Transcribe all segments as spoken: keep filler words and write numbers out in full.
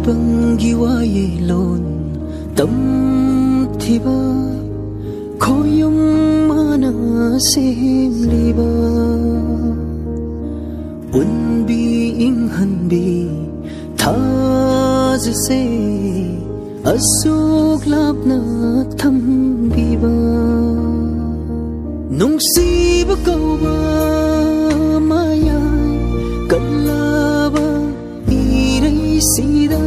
ꯇꯥꯏꯕꯪꯒꯤ ꯋꯥꯌꯦꯜꯂꯣꯟ ꯇꯝꯊꯤꯕ, ꯈꯣꯌꯨꯝ ꯃꯥꯅ ꯁꯦꯝꯂꯤꯕ, ꯎꯟꯕꯤ ꯏꯪꯍꯟꯕꯤ ꯊꯥꯖꯁꯦ ꯑꯁꯨꯛ ꯂꯥꯞꯅ ꯊꯝꯕꯤꯕ, ꯅꯨꯡꯁꯤꯕ ꯀꯧꯕ ꯃꯌꯥꯏ ꯀꯜꯂꯕ ꯏꯔꯩꯁꯤꯗ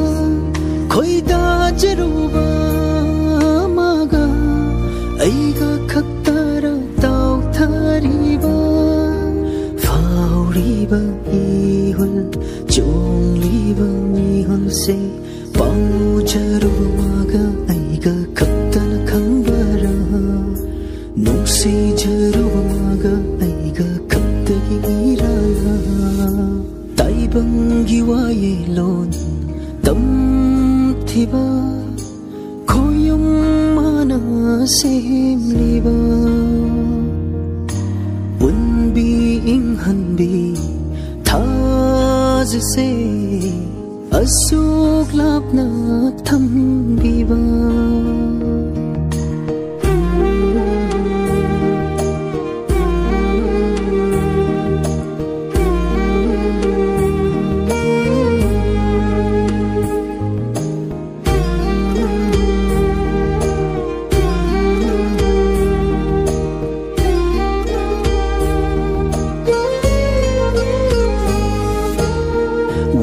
ꯈꯣꯏꯗꯥꯖꯔꯨꯕ ꯑꯃꯒ ꯑꯩꯒ ꯈꯛꯇꯔ ꯇꯥꯎꯊꯔꯤꯕ, ꯐꯥꯎꯔꯤꯕ ꯏꯍꯨꯜ ꯆꯣꯡꯂꯤꯕ ꯃꯤꯍꯨꯜꯁꯦ ꯄꯥꯎꯖꯔꯨꯕ ꯃꯥꯒ ꯑꯩꯒ ꯈꯛꯇꯅ ꯈꯪꯕꯔꯥ? ꯅꯨꯡꯁꯤꯖꯔꯨꯕ ꯃꯥꯒ ꯑꯩꯒ ꯈꯛꯇꯒꯤ ꯏꯔꯥꯜꯂꯥ? ꯇꯥꯏꯕꯪꯒꯤ ꯋꯥꯌꯦꯜꯂꯣꯟ ꯇꯝꯊꯤꯕ, ꯈꯣꯌꯨꯝ ꯃꯥꯅ ꯁꯦꯝꯂꯤꯕ, ꯎꯟꯕꯤ ꯏꯪꯍꯟꯕꯤ ꯊꯥꯖꯁꯦ ꯑꯁꯨꯛ ꯂꯥꯞꯅ ꯊꯝꯕꯤꯕ꯫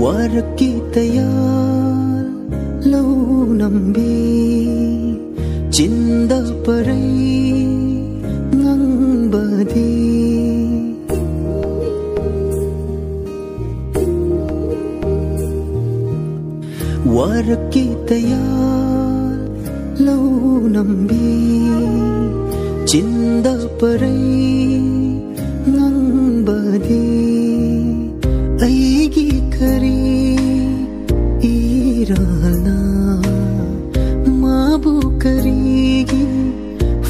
ꯋꯥꯔꯛꯀꯤ ꯇꯌꯥꯜ ꯂꯧ ꯅꯝꯕꯤ, ꯆꯤꯟꯗ ꯄꯔꯩ ꯉꯪꯕꯗꯤ꯫ ꯋꯥꯔꯛꯀꯤ ꯇꯌꯥꯜ ꯂꯧ ꯅꯝꯕꯤ, ꯆꯤꯟꯗ ꯄꯔꯩ ꯉꯪꯕꯗꯤ ꯑꯩꯒꯤ ꯀꯔꯤ ꯏꯔꯥꯜꯅ? ꯃꯥꯕꯨ ꯀꯔꯤꯒꯤ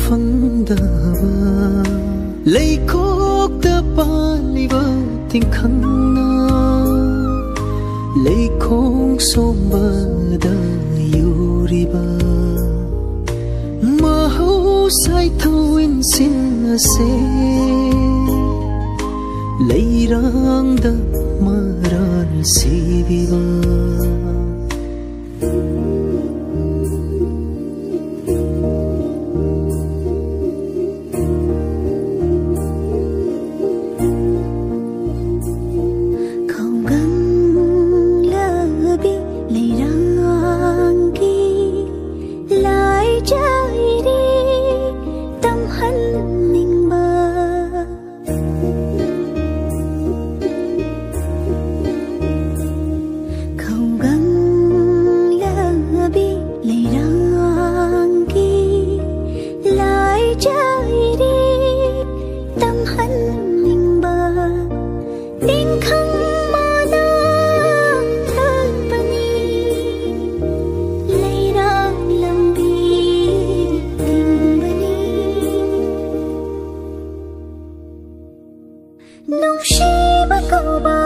ꯐꯪꯗꯕ? ꯂꯩꯈꯣꯛꯇ ꯄꯥꯜꯂꯤꯕ ꯇꯤꯡꯈꯪꯅ ꯂꯩꯈꯣꯡ ꯁꯣꯝꯕꯗ ꯌꯨꯔꯤꯕ ꯃꯍꯧꯁꯥꯏ ꯊꯧ ꯏꯟꯁꯤꯟ ꯑꯁꯦ ꯂꯩꯔꯥꯡꯗ ꯃꯔꯥꯜ ꯁꯤꯕꯤꯕ꯫ ꯈꯧꯒꯪꯂꯕꯤ ꯂꯩꯔꯥꯡꯒꯤ ꯂꯥꯏꯖꯥꯏꯔꯦ ꯇꯝꯍꯟꯅꯤꯡꯕ꯫ ꯈꯧꯒꯪꯂꯕꯤ ꯂꯩꯔꯥꯡꯒꯤ ꯂꯥꯏꯖꯥꯏꯔꯦ ꯇꯝꯍꯟꯅꯤꯡꯕ꯫ ꯇꯤꯡꯈꯪ ꯃꯥꯅ ꯊꯛꯄꯅꯤ, ꯂꯩꯔꯥꯡ ꯂꯝꯕꯤ ꯊꯤꯡꯕꯅꯤ꯫ ꯅꯨꯡꯁꯤꯕ ꯀꯧꯕ